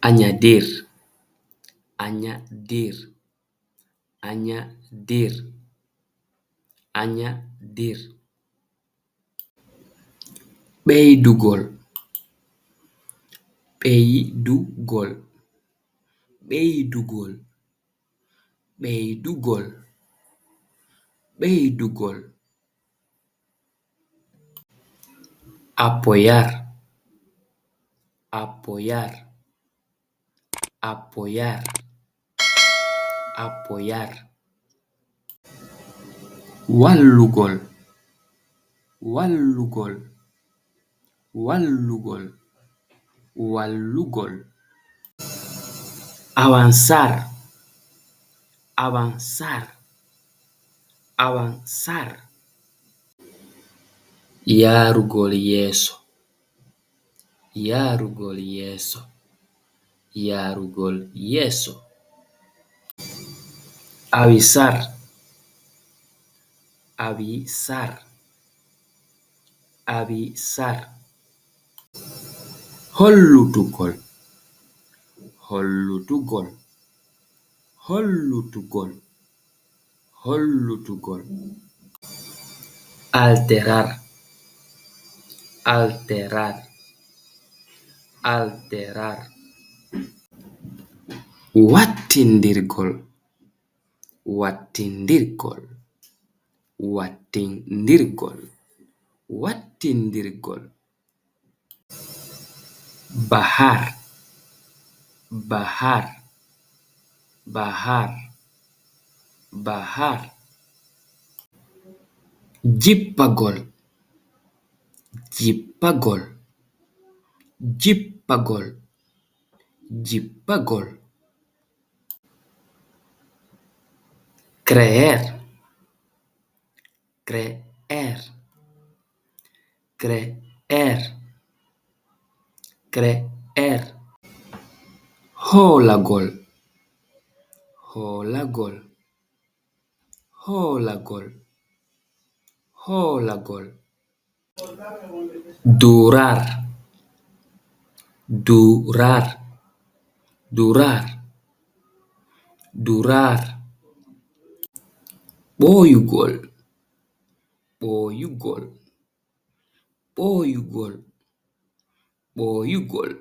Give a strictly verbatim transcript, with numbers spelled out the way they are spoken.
Añadir, añadir, añadir, añadir. Ɓeydugol, ɓeydugol, ɓeydugol, ɓeydugol, ɓeydugol. Apoyar, apoyar, apoyar, apoyar. Wallugol, wallugol, wallugol, wallugol. Avanzar, avanzar, avanzar. Yaarugol yeeso, yaarugol yeeso, yaarugol yeeso. Avisar, avisar, avisar. Hollutugol, hollutugol, hollutugol, hollutugol. Alterar, alterar, alterar. Wattindirgol, wattindirgol, wattindirgol, wattindirgol. Bajar, bajar, bajar, bajar. Jippagol, jippagol, jippagol, jippagol. Creer, creer, creer, creer. Hoolagol, hoolagol, hoolagol, hoolagol. Durar, durar, durar, durar. Ɓooyugol, ɓooyugol, ɓooyugol, ɓooyugol.